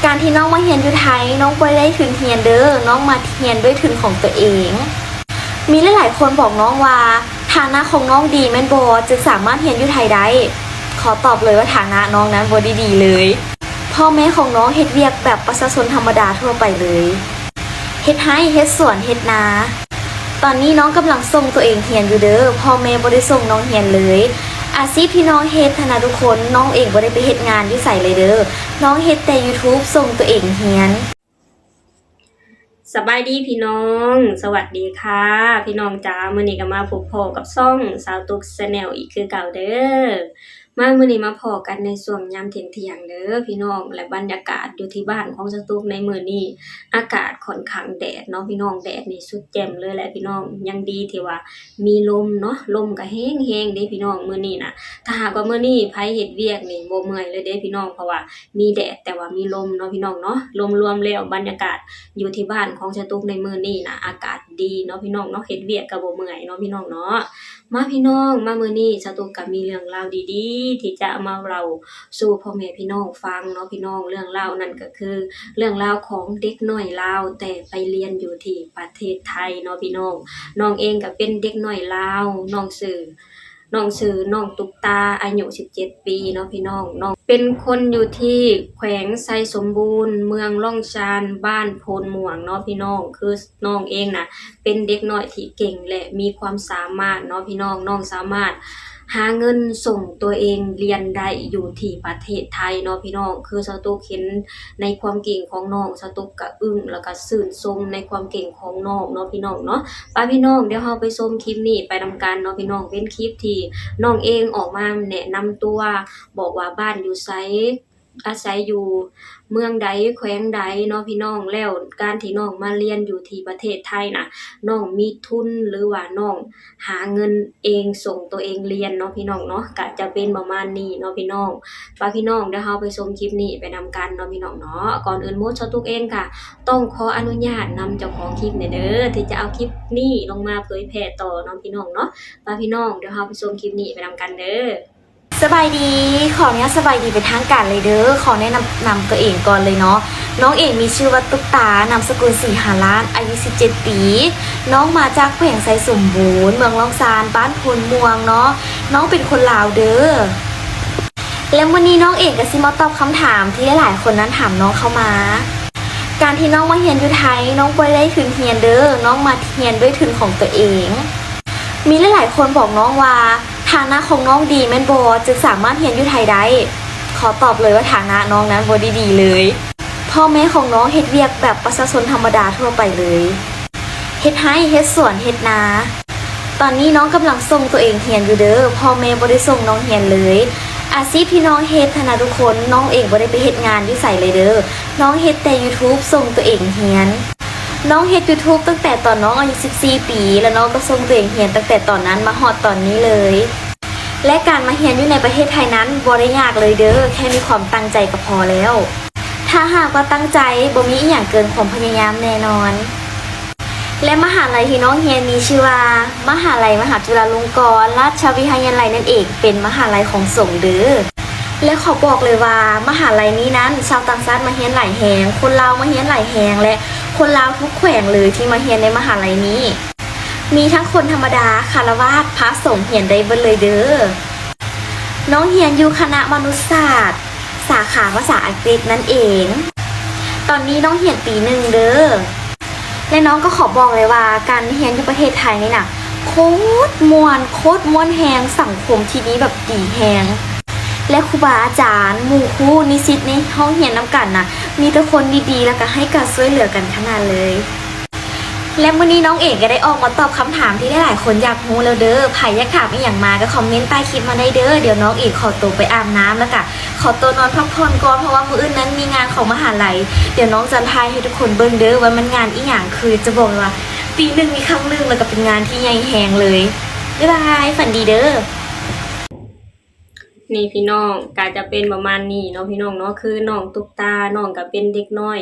ການທີ່ນ້ອງມາຮຽນຢູ່ໄທ ນ້ອງບໍ່ໄດ້ທຶນຮຽນເດີ້, ນ້ອງມາຮຽນດ້ວຍທຶນຂອງຕົວເອງ. ມີຫຼາຍໆຄົນບອກນ້ອງວ່າ ຖານະຂອງນ້ອງດີແມ່ນບໍ່ ຈຶ່ງສາມາດຮຽນຢູ່ໄທໄດ້? ຂໍຕອບເລີຍວ່າຖານະນ້ອງນັ້ນບໍ່ໄດ້ດີເລີຍ. ພໍ່ແມ່ຂອງນ້ອງເຮັດວຽກແບບປະຊາຊົນທຳມະດາທົ່ວໄປເລີຍ. ເຮັດໄຮ່ ເຮັດສວນ ເຮັດນາ. ຕອນນີ້ນ້ອງກຳລັງສົ່ງຕົວເອງຮຽນຢູ່ເດີ້, ພໍ່ແມ່ບໍ່ໄດ້ສົ່ງນ້ອງຮຽນເລີຍ. ອາຊີບທີ່ນ້ອງເຮັດຫັ້ນນະທຸກຄົນ, ນ້ອງເອງບໍ່ໄດ້ໄປເຮັດງານຢູ່ໃສເລີຍເດີ້. ນ້ອງເຮັດແຕ່ YouTube ສົ່ງຕົວເອງຮຽນ. ສະບາຍດີພີ່ນ້ອງ, ສະຫວັດດີຄ່ະພີ່ນ້ອງຈ໋າ. ມື້ນີ້ກໍມາພົບພໍ້ກັບຊ່ອງສາວຕຸກ Channel ອີກຄືເກົ່າເດີ້. ມາມື້ນີ້ມາພໍ້ກັນໃນຊ່ວງຍາມທ່ຽງໆເດີ້ພີ່ນ້ອງ, ແລະ ບັນຍາກາດຢູ່ທີ່ບ້ານຂອງສາວຕຸກໃນມື້ນີ້ ອາກາດຂ້ອນຂ້າງແດດເນາະພີ່ນ້ອງ, ແດດນີ້ສຸດແຈ່ມເລີຍແຫຼະພີ່ນ້ອງ. ຍັງດີທີ່ວ່າມີລົມເນາະ, ລົມກໍແຮງໆເດ້ພີ່ນ້ອງມື້ນີ້ນະ. ຖ້າຫາກວ່າມື້ນີ້ໃຜເຮັດວຽກນີ້ບໍ່ເມື່ອຍເລີຍເດ້ພີ່ນ້ອງ, ເພາະວ່າມີແດດແຕ່ວ່າມີລົມເນາະພີ່ນ້ອງເນາະ. ລວມໆແລ້ວບັນຍາກາດຢູ່ທີ່ບ້ານຂອງສາວຕຸກໃນມື້ນີ້ນະ ອາກາດດີເນາະພີ່ນ້ອງເນາະ, ເຮັດວຽກກໍບໍ່ເມື່ອຍເນາະພີ່ນ້ອງເນາະ. ມາພີ່ນ້ອງ, ມາມື້ນີ້ສາວຕຸກກໍມີເລື່ອງລາວດີໆ ທີ່ຈະມາເລົ່າສູ່ພໍ່ແມ່ພີ່ນ້ອງຟັງເນາະພີ່ນ້ອງ. ເລື່ອງລາວນັ້ນກໍຄືເລື່ອງລາວຂອງເດັກນ້ອຍລາວ ແຕ່ໄປຮຽນຢູ່ທີ່ປະເທດໄທເນາະພີ່ນ້ອງ. ນ້ອງເອງກໍເປັນເດັກນ້ອຍລາວ, ນ້ອງຊື່ ນ້ອງຊື່ນ້ອງຕຸກຕາ ອາຍຸສິບເຈັດປີເນາະພີ່ນ້ອງ. ນ້ອງເປັນຄົນຢູ່ທີ່ແຂວງໄຊສົມບູນ, ເມືອງລ້ອງຊານ, ບ້ານໂພນມ່ວງເນາະພີ່ນ້ອງ. ຄື ນ້ອງເອງນະເປັນເດັກນ້ອຍທີ່ເກັ່ງ ແລະ ມີຄວາມສາມາດເນາະພີ່ນ້ອງ. ນ້ອງສາມາດຫາເງິນສົ່ງຕົວເອງຮຽນໄດ້ຢູ່ທີ່ປະເທດໄທເນາະພີ່ນ້ອງ. ຄືສາວຕຸກເຫັນໃນຄວາມເກັ່ງຂອງນ້ອງ, ສາວຕຸກກະອຶ້ງ ແລ້ວກະຊື່ນຊົມໃນຄວາມເກັ່ງຂອງນ້ອງເນາະພີ່ນ້ອງເນາະ. ປະພີ່ນ້ອງ, ດຽວເຮົາໄປຊົມຄລິບນີ້ໄປນຳກັນເນາະພີ່ນ້ອງ. ເປັນຄລິບທີ່ນ້ອງເອງອອກມາແນະນຳຕົວ, ບອກວ່າບ້ານຢູ່ໃສ, ອາໄສຢູ່ເມືອງໃດ ແຂວງໃດເນາະພີ່ນ້ອງ. ແລ້ວການທີ່ນ້ອງມາຮຽນຢູ່ທີ່ປະເທດໄທນະ ນ້ອງມີທຶນ ຫຼືວ່ານ້ອງຫາເງິນເອງ ສົ່ງໂຕເອງຮຽນເນາະພີ່ນ້ອງເນາະ. ກະຈະເປັນປະມານນີ້ເນາະພີ່ນ້ອງ. ປະພີ່ນ້ອງ, ດຽວເຮົາໄປຊົມຄລິບນີ້ໄປນຳກັນເນາະພີ່ນ້ອງເນາະ. ກ່ອນອື່ນໝົດ ສາວຕຸກເອງກະຕ້ອງຂໍອະນຸຍາດນຳເຈົ້າຂອງຄລິບແດ່ເດີ້ ທີ່ຈະເອົາຄລິບນີ້ລົງມາເຜີຍແຜ່ຕໍ່ເນາະພີ່ນ້ອງເນາະ. ປະພີ່ນ້ອງ, ດຽວເຮົາໄປຊົມຄລິບນີ້ໄປນຳກັນເດີ້. ສະບາຍດີ, ຂໍອະນຸຍາດສະບາຍດີເປັນທາງການເລີຍເດີ້. ຂໍແນະນຳ ນຳຕົວເອງກ່ອນເລີຍເນາະ. ນ້ອງເອງມີຊື່ວ່າຕຸກຕາ, ນາມສະກຸນສີຫາລາດ, ອາຍຸສິບເຈັດປີ. ນ້ອງມາຈາກແຂວງໄຊສົມບູນ, ເມືອງລ້ອງຊານ, ບ້ານໂພນມ່ວງເນາະ. ນ້ອງເປັນຄົນລາວເດີ້. ແລະ ມື້ນີ້ນ້ອງເອງກໍຊິມາຕອບຄຳຖາມທີ່ຫຼາຍໆຄົນນັ້ນຖາມນ້ອງເຂົ້າມາ. ການທີ່ນ້ອງມາຮຽນຢູ່ໄທ, ນ້ອງບໍ່ໄດ້ທຶນຮຽນເດີ້, ນ້ອງມາຮຽນດ້ວຍທຶນຂອງຕົວເອງ. ມີຫຼາຍໆຄົນບອກນ້ອງວ່າ ຖານະຂອງນ້ອງດີແມ່ນບໍ່ ຈຶ່ງສາມາດຮຽນຢູ່ໄທໄດ້? ຂໍຕອບເລີຍວ່າຖານະນ້ອງນັ້ນບໍ່ໄດ້ດີເລີຍ. ພໍ່ແມ່ຂອງນ້ອງເຮັດວຽກແບບປະຊາຊົນທຳມະດາທົ່ວໄປເລີຍ. ເຮັດໄຮ່ ເຮັດສວນ ເຮັດນາ. ຕອນນີ້ນ້ອງກຳລັງສົ່ງຕົວເອງຮຽນຢູ່ເດີ້, ພໍ່ແມ່ບໍ່ໄດ້ສົ່ງນ້ອງຮຽນເລີຍ. ອາຊີບທີ່ນ້ອງເຮັດຫັ້ນນະທຸກຄົນ, ນ້ອງເອງບໍ່ໄດ້ໄປເຮັດງານຢູ່ໃສເລີຍເດີ້. ນ້ອງເຮັດແຕ່ YouTube ສົ່ງຕົວເອງຮຽນ. ນ້ອງເຮັດ YouTube ຕັ້ງແຕ່ຕອນນ້ອງອາຍຸສິບສີ່ປີ ແລະ ນ້ອງກໍສົ່ງຕົວເອງຮຽນຕັ້ງແຕ່ຕອນນັ້ນມາຮອດຕອນນີ້ເລີຍ. ແລະ ການມາຮຽນຢູ່ໃນປະເທດໄທນັ້ນບໍ່ໄດ້ຍາກເລີຍເດີ້, ແຄ່ມີຄວາມຕັ້ງໃຈກໍພໍແລ້ວ. ຖ້າຫາກວ່າຕັ້ງໃຈ, ບໍ່ມີອີ່ຫຍັງເກີນຄວາມພະຍາຍາມແນ່ນອນ. ແລະ ມະຫາໄລທີ່ນ້ອງຮຽນມີຊື່ວ່າ ມະຫາໄລມະຫາຈຸລາລົງກອນລາດຊະວິທະຍາໄລນັ້ນເອງ, ເປັນມະຫາໄລຂອງສົງເດີ້. ແລະ ຂໍບອກເລີຍວ່າ ມະຫາໄລນີ້ນັ້ນ ຊາວຕ່າງຊາດມາຮຽນຫຼາຍແຮງ, ຄົນລາວມາຮຽນຫຼາຍແຮງ ແລະ ຄົນລາວທຸກແຂວງເລີຍທີ່ມາຮຽນໃນມະຫາໄລນີ້. ມີທັງຄົນທຳມະດາ, ຄາລະວາດ, ພະສົງ, ຮຽນໄດ້ເບິດເລີຍເດີ້. ນ້ອງຮຽນຢູ່ຄະນະມະນຸດສາດ, ສາຂາພາສາອັງກິດນັ້ນເອງ. ຕອນນີ້ນ້ອງຮຽນປີໜຶ່ງເດີ້. ແລະ ນ້ອງກໍຂໍບອກເລີຍວ່າ ການຮຽນຢູ່ປະເທດໄທນີ້ນະ ໂຄດມ່ວນ, ໂຄດມ່ວນແຮງ, ສັງຄົມທີ່ນີ້ແບບດີແຮງ. ແລະ ຄູບາອາຈານ, ໝູ່ຄູ່, ນິສິດໃນຫ້ອງຮຽນນຳກັນນະ ມີແຕ່ຄົນດີໆ ແລ້ວກໍໃຫ້ການຊ່ວຍເຫຼືອກັນຂະໜາດເລີຍ. ແລະ ມື້ນີ້ນ້ອງເອງກໍໄດ້ອອກມາຕອບຄຳຖາມທີ່ຫຼາຍໆຄົນຢາກຮູ້ແລ້ວເດີ້. ໃຜຢາກຖາມອີ່ຫຍັງມາກໍຄອມເມັນໃຕ້ຄລິບມາໄດ້ເດີ້. ດຽວນ້ອງເອງຂໍໂຕໄປອາບນ້ຳ ແລ້ວກະຂໍໂຕນອນພັກຜ່ອນກ່ອນ, ເພາະວ່າມື້ອື່ນນັ້ນມີງານຂອງມະຫາໄລ. ດຽວນ້ອງຈະຖ່າຍໃຫ້ທຸກຄົນເບິ່ງເດີ້ວ່າມັນງານອີ່ຫຍັງ. ຄືຈະບອກເລີຍວ່າປີໜຶ່ງມີຄັ້ງໜຶ່ງ ແລ້ວກະເປັນງານທີ່ໃຫຍ່ແຮງເລີຍ. ບາຍບາຍ, ຝັນດີເດີ້. ນີ້ພີ່ນ້ອງ ກະຈະເປັນປະມານນີ້ເນາະພີ່ນ້ອງເນາະ. ຄືນ້ອງຕຸກຕາ ນ້ອງກະເປັນເດັກນ້ອຍ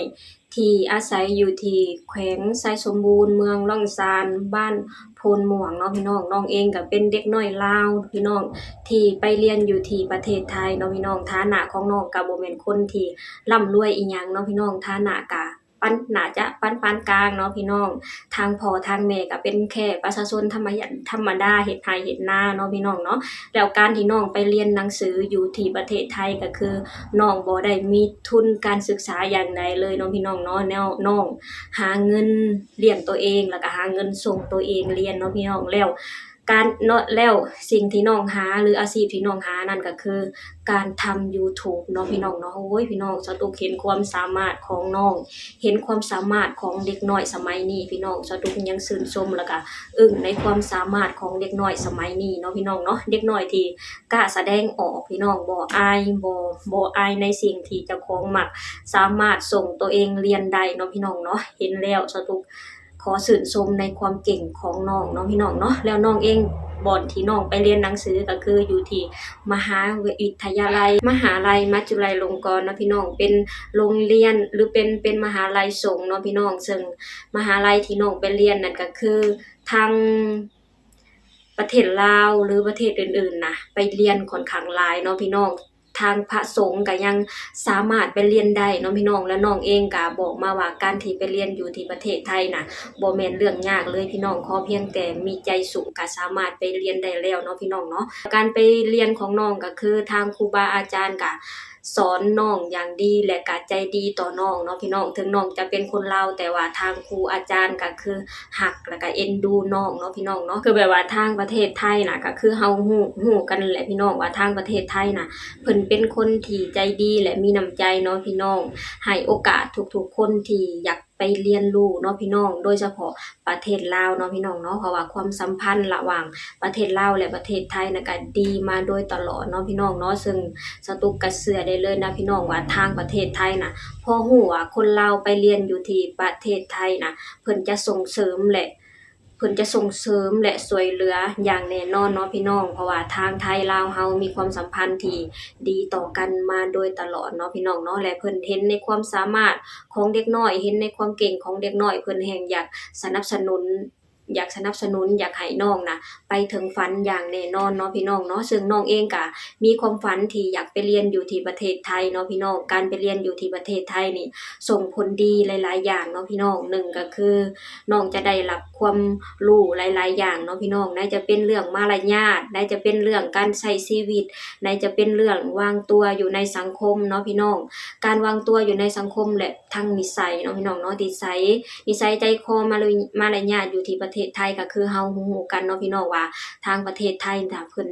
ທີ່ອາໄສຢູ່ທີ່ແຂວງໄຊສົມບູນ ເມືອງລ້ອງຊານ ບ້ານໂພນມ່ວງເນາະພີ່ນ້ອງ. ນ້ອງເອງກະເປັນເດັກນ້ອຍລາວພີ່ນ້ອງ ທີ່ໄປຮຽນຢູ່ທີ່ປະເທດໄທເນາະພີ່ນ້ອງ. ຖານະຂອງນ້ອງກະບໍ່ແມ່ນຄົນທີ່ລ່ຳລວຍອີ່ຫຍັງເນາະພີ່ນ້ອງ ຖານະກະ ປານ ໜ້າຈະປານປານກາງເນາະພີ່ນ້ອງ. ທາງພໍ່ທາງແມ່ກໍເປັນແຄ່ປະຊາຊົນທຳມະ ທຳມະດາ ເຮັດໄຮ່ເຮັດນາເນາະພີ່ນ້ອງເນາະ. ແລ້ວການທີ່ນ້ອງໄປຮຽນໜັງສືຢູ່ທີ່ປະເທດໄທ ກໍຄືນ້ອງບໍ່ໄດ້ມີທຶນການສຶກສາຢ່າງໃດເລີຍເນາະພີ່ນ້ອງເນາະ. ແນວນ້ອງຫາເງິນລ້ຽງຕົວເອງ ແລ້ວກໍຫາເງິນສົ່ງຕົວເອງຮຽນເນາະພີ່ນ້ອງ. ແລ້ວ ການເນາະ ແລ້ວສິ່ງທີ່ນ້ອງຫາ ຫຼື ອາຊີບທີ່ນ້ອງຫານັ້ນກໍຄືການທຳ YouTube ເນາະພີ່ນ້ອງເນາະ. ໂອ້ຍ ພີ່ນ້ອງ ສາວຕຸກເຫັນຄວາມສາມາດຂອງນ້ອງ ເຫັນຄວາມສາມາດຂອງເດັກນ້ອຍສະໄໝນີ້ ພີ່ນ້ອງ ສາວຕຸກຍັງຊື່ນຊົມ ແລ້ວກະອຶ້ງໃນຄວາມສາມາດຂອງເດັກນ້ອຍສະໄໝນີ້ເນາະ ພີ່ນ້ອງເນາະ. ເດັກນ້ອຍທີ່ກ້າສະແດງອອກ ພີ່ນ້ອງ ບໍ່ອາຍ ບໍ່ ບໍ່ອາຍໃນສິ່ງທີ່ເຈົ້າຂອງມັກ ສາມາດສົ່ງຕົວເອງຮຽນໄດ້ເນາະ ພີ່ນ້ອງເນາະ. ເຫັນແລ້ວ ສາວຕຸກ ຂໍຊື່ນຊົມໃນຄວາມເກັ່ງຂອງນ້ອງເນາະ ພີ່ນ້ອງເນາະ. ແລ້ວນ້ອງເອງ ບ່ອນທີ່ນ້ອງໄປຮຽນໜັງສືກໍຄືຢູ່ທີ່ມະຫາວິທະຍາໄລ ມະຫາໄລມະຈຸໄລລົງກອນເນາະ ພີ່ນ້ອງ. ເປັນໂຮງຮຽນ ຫຼື ເປັນ ເປັນມະຫາໄລສົງເນາະ ພີ່ນ້ອງ. ເຊິ່ງມະຫາໄລທີ່ນ້ອງໄປຮຽນນັ້ນກໍຄືທາງປະເທດລາວ ຫຼື ປະເທດອື່ນໆນະ ໄປຮຽນຂ້ອນຂ້າງຫຼາຍເນາະ ພີ່ນ້ອງ. ທາງພະສົງກໍຍັງສາມາດໄປຮຽນໄດ້ເນາະ ພີ່ນ້ອງ. ແລ້ວນ້ອງເອງກໍບອກມາວ່າ ການທີ່ໄປຮຽນຢູ່ທີ່ປະເທດໄທນະ ບໍ່ແມ່ນເລື່ອງຍາກເລີຍ ພີ່ນ້ອງ. ຂໍພຽງແຕ່ມີໃຈສູ້ ກໍສາມາດໄປຮຽນໄດ້ແລ້ວເນາະ ພີ່ນ້ອງເນາະ. ການໄປຮຽນຂອງນ້ອງກໍຄື ທາງຄູບາອາຈານກໍສອນນ້ອງຢ່າງດີ ແລະ ກໍໃຈດີຕໍ່ນ້ອງເນາະ ພີ່ນ້ອງ. ເຖິງນ້ອງຈະເປັນຄົນລາວ ແຕ່ວ່າທາງຄູອາຈານກໍຄື ຮັກ ແລ້ວກະເອັນດູນ້ອງເນາະ ພີ່ນ້ອງເນາະ. ຄືແບບວ່າທາງປະເທດໄທນະ ກະຄືເຮົາຮູ້ ຮູ້ກັນແຫຼະ ພີ່ນ້ອງ ວ່າທາງປະເທດໄທນະ ເພິ່ນເປັນຄົນທີ່ໃຈດີ ແລະ ມີນ້ຳໃຈເນາະ ພີ່ນ້ອງ. ໃຫ້ໂອກາດທຸກໆຄົນທີ່ຢາກໄປຮຽນຮູ້ເນາະ ພີ່ນ້ອງ ໂດຍສະເພາະປະເທດລາວເນາະ ພີ່ນ້ອງເນາະ. ເພາະວ່າຄວາມສຳພັນລະຫວ່າງປະເທດລາວ ແລະ ປະເທດໄທນະ ກະດີມາໂດຍຕະຫຼອດເນາະ ພີ່ນ້ອງເນາະ. ເຊິ່ງສາວຕຸກກະເຊື່ອໄດ້ເລີຍນະ ພີ່ນ້ອງ ວ່າທາງປະເທດໄທນະ ພໍຮູ້ວ່າຄົນລາວໄປຮຽນຢູ່ທີ່ປະເທດໄທນະ ເພິ່ນຈະສົ່ງເສີມ ແລະ ເພິ່ນຈະສົ່ງເສີມ ແລະ ຊ່ວຍເຫຼືອຢ່າງແນ່ນອນເນາະ ພີ່ນ້ອງ. ເພາະວ່າທາງໄທລາວເຮົາມີຄວາມສຳພັນທີ່ດີຕໍ່ກັນມາໂດຍຕະຫຼອດເນາະ ພີ່ນ້ອງເນາະ. ແລະ ເພິ່ນເຫັນໃນຄວາມສາມາດຂອງເດັກນ້ອຍ ເຫັນໃນຄວາມເກັ່ງຂອງເດັກນ້ອຍ ເພິ່ນແຮ່ງຢາກສະໜັບສະໜູນ ຢາກສະໜັບສະໜູນ ຢາກໃຫ້ນ້ອງນະ ໄປເຖິງຝັນຢ່າງແນ່ນອນເນາະ ພີ່ນ້ອງເນາະ. ເຊິ່ງນ້ອງເອງກະມີຄວາມຝັນທີ່ຢາກໄປຮຽນຢູ່ທີ່ປະເທດໄທເນາະ ພີ່ນ້ອງ. ການໄປຮຽນຢູ່ທີ່ປະເທດໄທນີ້ ສົ່ງຜົນດີຫຼາຍໆຢ່າງເນາະ ພີ່ນ້ອງ. ໜຶ່ງກໍຄື ນ້ອງຈະໄດ້ຮັບຄວາມຮູ້ຫຼາຍໆຢ່າງເນາະ ພີ່ນ້ອງ. ໃນຈະເປັນເລື່ອງມາລະຍາດ ໃນຈະເປັນເລື່ອງການໃຊ້ຊີວິດ ໃນຈະເປັນເລື່ອງວາງຕົວຢູ່ໃນສັງຄົມເນາະ ພີ່ນ້ອງ. ການວາງຕົວຢູ່ໃນສັງຄົມ ແລະ ທັງນິໄສເນາະ ພີ່ນ້ອງເນາະ ນິໄສ ນິໄສໃຈຄໍ ມາລະ ມາລະຍາດຢູ່ທີ່ປະເທດໄທ ກໍຄືເຮົາຮູ້ໆກັນເນາະ ພີ່ນ້ອງ ວ່າທາງປະເທດໄທນະ ເພິ່ນ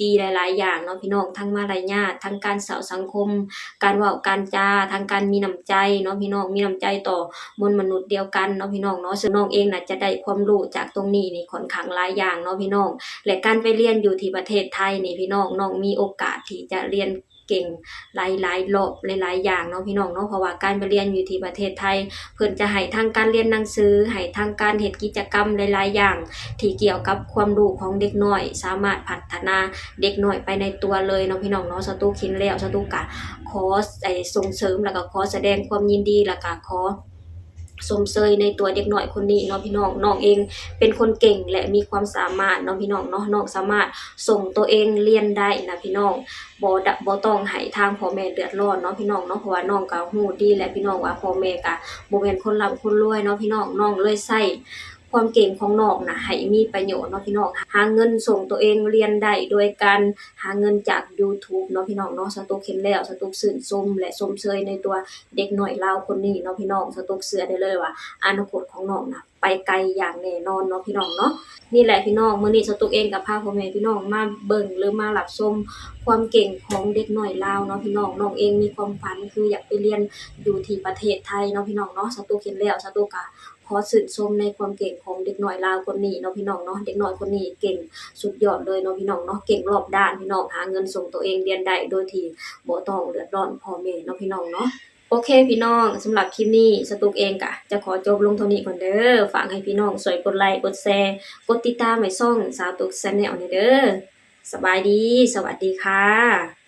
ດີຫຼາຍໆຢ່າງເນາະ ພີ່ນ້ອງ. ທັງມາລະຍາດ ທັງການເຊົາສັງຄົມ ການເວົ້າການຈາ ທັງການມີນ້ຳໃຈເນາະ ພີ່ນ້ອງ ມີນ້ຳໃຈຕໍ່ມວນມະນຸດດຽວກັນເນາະ ພີ່ນ້ອງເນາະ. ເຊິ່ງນ້ອງເອງນະ ຈະໄດ້ຄວາມຮູ້ຈາກຕົງນີ້ນີ້ ຂ້ອນຂ້າງຫຼາຍຢ່າງເນາະ ພີ່ນ້ອງ. ແລະ ການໄປຮຽນຢູ່ທີ່ປະເທດໄທນີ້ ພີ່ນ້ອງ ນ້ອງມີໂອກາດທີ່ຈະຮຽນເກັ່ງຫຼາຍໆລອບ ຫຼາຍໆຢ່າງເນາະ ພີ່ນ້ອງເນາະ. ເພາະວ່າການໄປຮຽນຢູ່ທີ່ປະເທດໄທ ເພິ່ນຈະໃຫ້ທັງການຮຽນໜັງສື ໃຫ້ທັງການເຮັດກິດຈະກຳຫຼາຍໆຢ່າງ ທີ່ກ່ຽວກັບຄວາມຮູ້ຂອງເດັກນ້ອຍ ສາມາດພັດທະນາເດັກນ້ອຍໄປໃນຕົວເລີຍເນາະ ພີ່ນ້ອງເນາະ. ສາວຕຸກເຫັນແລ້ວ ສາວຕຸກກະຂໍ ເອີ ສົ່ງເສີມ ແລ້ວກະຂໍສະແດງຄວາມຍິນດີ ແລ້ວກະຂໍຊົມເຊີຍໃນຕົວເດັກນ້ອຍຄົນນີ້ເນາະ ພີ່ນ້ອງ. ນ້ອງເອງເປັນຄົນເກັ່ງ ແລະ ມີຄວາມສາມາດເນາະ ພີ່ນ້ອງເນາະ. ນ້ອງສາມາດສົ່ງໂຕເອງຮຽນໄດ້ນະ ພີ່ນ້ອງ. ບໍ່ ບໍ່ຕ້ອງໃຫ້ທາງພໍ່ແມ່ເດືອດຮ້ອນເນາະ ພີ່ນ້ອງເນາະ. ເພາະວ່ານ້ອງກໍຮູ້ດີແຫຼະ ພີ່ນ້ອງ ວ່າພໍ່ແມ່ກໍບໍ່ແມ່ນຄົນລ່ຳຄົນລວຍເນາະ ພີ່ນ້ອງ. ນ້ອງເລີຍໃຊ້ຄວາມເກັ່ງຂອງນ້ອງນະ ໃຫ້ມີປະໂຫຍດເນາະ ພີ່ນ້ອງ. ຫາເງິນສົ່ງໂຕເອງຮຽນໄດ້ໂດຍການຫາເງິນຈາກ YouTube ເນາະ ພີ່ນ້ອງເນາະ. ສາວຕຸກເຫັນແລ້ວ ສາວຕຸກຊື່ນຊົມ ແລະ ຊົມເຊີຍໃນຕົວເດັກນ້ອຍລາວຄົນນີ້ເນາະ ພີ່ນ້ອງ. ສາວຕຸກເຊື່ອໄດ້ເລີຍວ່າອະນາຄົດຂອງນ້ອງນະ ໄປໄກຢ່າງແນ່ນອນເນາະ ພີ່ນ້ອງເນາະ. ນີ້ແຫຼະ ພີ່ນ້ອງ ມື້ນີ້ສາວຕຸກເອງກໍພາພໍ່ແມ່ພີ່ນ້ອງມາເບິ່ງ ຫຼື ມາຮັບຊົມຄວາມເກັ່ງຂອງເດັກນ້ອຍລາວເນາະ ພີ່ນ້ອງ. ນ້ອງເອງມີຄວາມຝັນຄືຢາກໄປຮຽນຢູ່ທີ່ປະເທດໄທເນາະ ພີ່ນ້ອງເນາະ. ສາວຕຸກເຫັນແລ້ວ ສາວຕຸກກໍຂໍຊື່ນຊົມໃນຄວາມເກັ່ງຂອງເດັກນ້ອຍລາວຄົນນີ້ເນາະ ພີ່ນ້ອງເນາະ. ເດັກນ້ອຍຄົນນີ້ເກັ່ງສຸດຍອດເລີຍເນາະ ພີ່ນ້ອງເນາະ. ເກັ່ງລອບດ້ານ ພີ່ນ້ອງ ຫາເງິນສົ່ງໂຕເອງຮຽນໄດ້ໂດຍທີ່ບໍ່ຕ້ອງເດືອດຮ້ອນພໍ່ແມ່ເນາະ ພີ່ນ້ອງເນາະ. ໂອເຄ ພີ່ນ້ອງ ສຳລັບຄລິບນີ້ ສາວຕຸກເອງກະຈະຂໍຈົບລົງເທົ່ານີ້ກ່ອນເດີ. ຝາກໃຫ້ພີ່ນ້ອງຊ່ວຍກົດໄລ ກົດແຊ ກົດຕິດຕາມໃຫ້ຊ່ອງສາວຕຸກ Channel ແດ່ເດີ. ສະບາຍດີ, ສະຫວັດດີຄ່ະ.